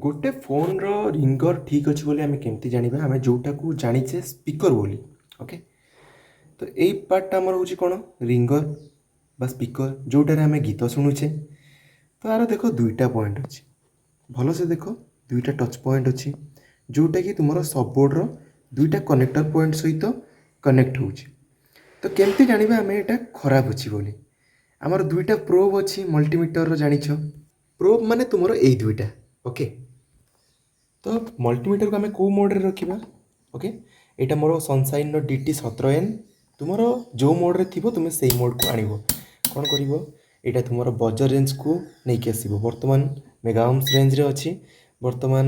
ଗୋଟେ ଫୋନ୍ର ରିଙ୍ଗର ଠିକ୍ ଅଛି ବୋଲି ଆମେ କେମିତି ଜାଣିବା? ଆମେ ଯେଉଁଟାକୁ ଜାଣିଛେ ସ୍ପିକର ବୋଲି, ଓକେ। ତ ଏଇ ପାର୍ଟଟା ଆମର ହେଉଛି କ'ଣ? ରିଙ୍ଗର ବା ସ୍ପିକର, ଯେଉଁଟାରେ ଆମେ ଗୀତ ଶୁଣୁଛେ। ତ ଆର ଦେଖ, ଦୁଇଟା ପଏଣ୍ଟ ଅଛି। ଭଲସେ ଦେଖ, ଦୁଇଟା ଟଚ୍ ପଏଣ୍ଟ ଅଛି, ଯେଉଁଟାକି ତୁମର ସବବୋର୍ଡ଼ର ଦୁଇଟା କନେକ୍ଟର ପଏଣ୍ଟ ସହିତ କନେକ୍ଟ ହେଉଛି। ତ କେମିତି ଜାଣିବା ଆମେ ଏଇଟା ଖରାପ ଅଛି ବୋଲି? ଆମର ଦୁଇଟା ପ୍ରୋବ୍ ଅଛି ମଲ୍ଟିମିଟରର, ଜାଣିଛ? ପ୍ରୋବ୍ ମାନେ ତୁମର ଏଇ ଦୁଇଟା, ଓକେ। ତ ମଲ୍ଟିମିଟରକୁ ଆମେ କେଉଁ ମୋଡ଼ରେ ରଖିବା? ଓକେ, ଏଇଟା ମୋର ସନସାଇନ୍ର DT17N। ତୁମର ଯେଉଁ ମୋଡ଼ରେ ଥିବ, ତୁମେ ସେଇ ମୋଡ଼କୁ ଆଣିବ। କ'ଣ କରିବ? ଏଇଟା ତୁମର ବଜର ରେଞ୍ଜକୁ ନେଇକି ଆସିବ। ବର୍ତ୍ତମାନ ମେଗାଓମ୍ସ ରେଞ୍ଜରେ ଅଛି। ବର୍ତ୍ତମାନ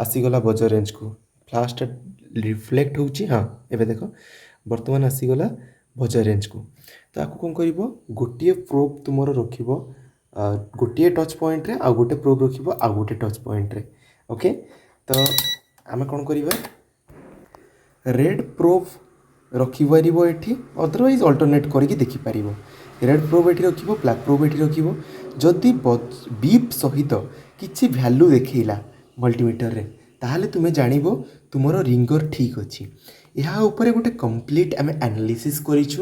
ଆସିଗଲା ବଜର ରେଞ୍ଜକୁ। ଫ୍ଲାସ୍ଟା ରିଫ୍ଲେକ୍ଟ ହେଉଛି। ହଁ, ଏବେ ଦେଖ, ବର୍ତ୍ତମାନ ଆସିଗଲା ବଜର ରେଞ୍ଜକୁ। ତ ଆକୁ କ'ଣ କରିବ? ଗୋଟିଏ ପ୍ରୋବ୍ ତୁମର ରଖିବ ଗୋଟିଏ ଟଚ୍ ପଏଣ୍ଟରେ, ଆଉ ଗୋଟେ ପ୍ରୋବ୍ ରଖିବ ଆଉ ଗୋଟେ ଟଚ୍ ପଏଣ୍ଟରେ, ଓକେ। ତ ଆମେ କ'ଣ କରିବା? ରେଡ଼୍ ପ୍ରୋବ୍ ରଖିପାରିବ ଏଠି, ଅଦରୱାଇଜ୍ ଅଲ୍ଟରନେଟ୍ କରିକି ଦେଖିପାରିବ। ରେଡ଼୍ ପ୍ରୋବ୍ ଏଠି ରଖିବ, ବ୍ଲାକ୍ ପ୍ରୋବ୍ ଏଠି ରଖିବ। ଯଦି ବିପ୍ ସହିତ କିଛି ଭ୍ୟାଲୁ ଦେଖେଇଲା ମଲ୍ଟିମିଟରରେ, ତାହେଲେ ତୁମେ ଜାଣିବ ତୁମର ରିଙ୍ଗର ଠିକ୍ ଅଛି। ଏହା ଉପରେ ଗୋଟେ କମ୍ପ୍ଲିଟ୍ ଆମେ ଆନାଲିସିସ୍ କରିଛୁ।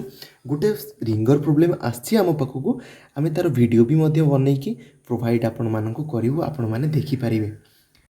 ଗୋଟେ ରିଙ୍ଗର ପ୍ରୋବ୍ଲେମ୍ ଆସିଛି ଆମ ପାଖକୁ। ଆମେ ତା'ର ଭିଡ଼ିଓ ବି ମଧ୍ୟ ବନେଇକି ପ୍ରୋଭାଇଡ଼ ଆପଣମାନଙ୍କୁ କରିବୁ, ଆପଣମାନେ ଦେଖିପାରିବେ।